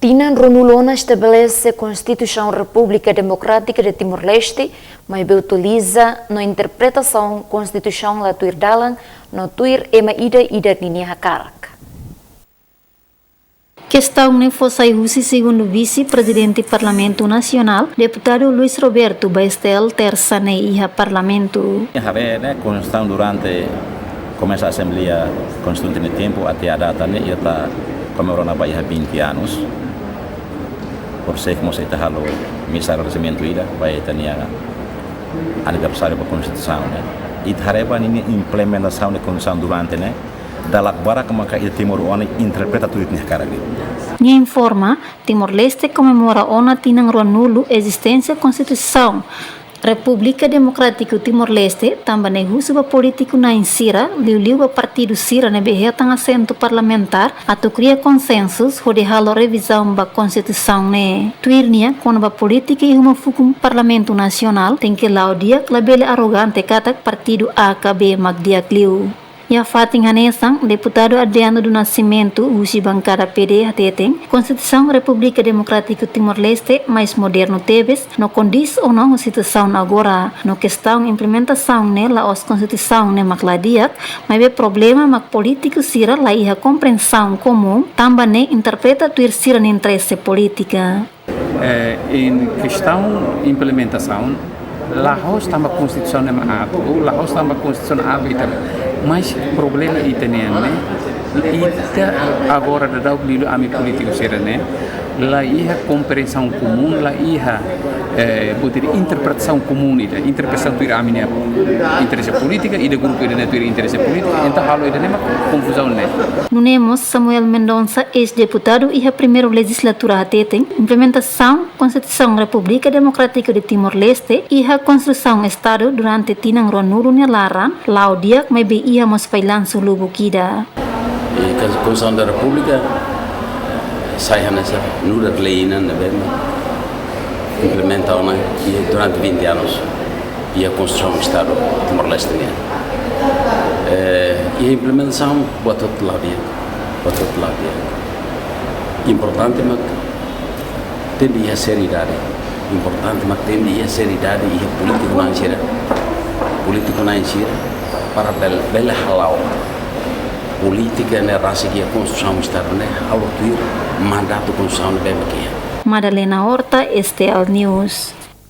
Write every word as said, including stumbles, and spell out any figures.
Tinan ruanulu ona estabelese Konstituisaun Repúblika Demokrátika de Timor-Leste, maibé utiliza no interpretasaun Konstituisaun la tuir dalan, no tuir ema ida-idak ninia hakarak. Kestaun ne'e fó sai husi segundu vise-prezidente Parlamentu Nasionál, deputadu Luis Roberto, ba S T L, tersa ne'e iha Parlamentu. Haree ne'e, Konstituisaun durante komesa Asembleia Konstituinte nia tempu até à data ne'e, ita komemora ona ba iha vinte anos. Por isso mós ita halo misa agradesimentu ida ba ita-nia aniversáriu ba Konstituisaun ne'e. Ita haree ba ninia implementasaun de Konstituisaun durante ne'e, dala barak maka ita timoroan interpreta tuir ita-nia hakarak. Nia informa, Timor-Leste komemora ona tinan ruanulu ezisténsia Konstituisaun Repúblika Demokrátiku Timor-Leste, tanba ne'e husu ba polítiku-na'in sira, liuliu ba partidu sira ne'ebé hetan asentu parlamentár, atu kria konsensus hodi halo revizaun ba Konstituisaun ne'e. Tuir nia, kona-ba polítika iha uma fukun Parlamentu Nasionál, tenke la'o di'ak, labele arrogante katak partidu A ka B mak di'ak liu. Iha fatin hanesan, deputadu Adriano do Nascimento, husi bankada P D, hateten, Konstituisaun Repúblika Demokrátiku Timor-Leste mais modernu tebes, no kondiz ona ho situasaun agora, no kestaun implementasaun ne'e la'ós Konstituisaun ne'e mak la di'ak, maibé problema mak polítiku sira la iha komprensaun komún, tanba ne'e interpreta tuir sira-nia interese polítika. Eh, iha kestaun implementasaun, la'ós tanba Konstituisaun ne'e mak aat, ou la'ós tanba Konstituisaun aat ita. Mas problema ita-nian ne'e, ita agora daudaun liuliu ami polítiku sira ne'e, la iha komprensaun komún, la iha, eh, buat ida interpretasaun komún ida, interpretasaun tuir ami-nia interese polítika, ida grupu ida-ne'e tuir interese polítika, entaun halo ida-ne'e mak konfuzaun ne'e. Nune'e mós Samuel Mendonça, eis-deputadu iha primeiru lejizlatura hateten, implementasaun Konstituisaun Repúblika Demokrátiku de Timor-Leste iha konstrusaun Estadu durante tinan ruanulu nia laran, la'o di'ak maibé iha mós fallansu lubuk ida. E Konstituisaun da Repúblika sai hanesan nu'udar lei ida ne'ebé implementa ona iha durante vinte anos iha konstrusaun Estadu Timor-Leste nian. Eh, iha implementasaun buat hotu la di'ak, buat hotu la di'ak. Importante mak tenke iha seriedade. Importante mak tenke iha seriedade iha polítiku-na'in sira. Polítiku-na'in sira para bel-, bele hala'o polítika ne'e rasik iha konstrusaun Estadu ne'e halo tuir mandatu konstitusionál ne'ebé mak iha. Madalena Horta, S T L News.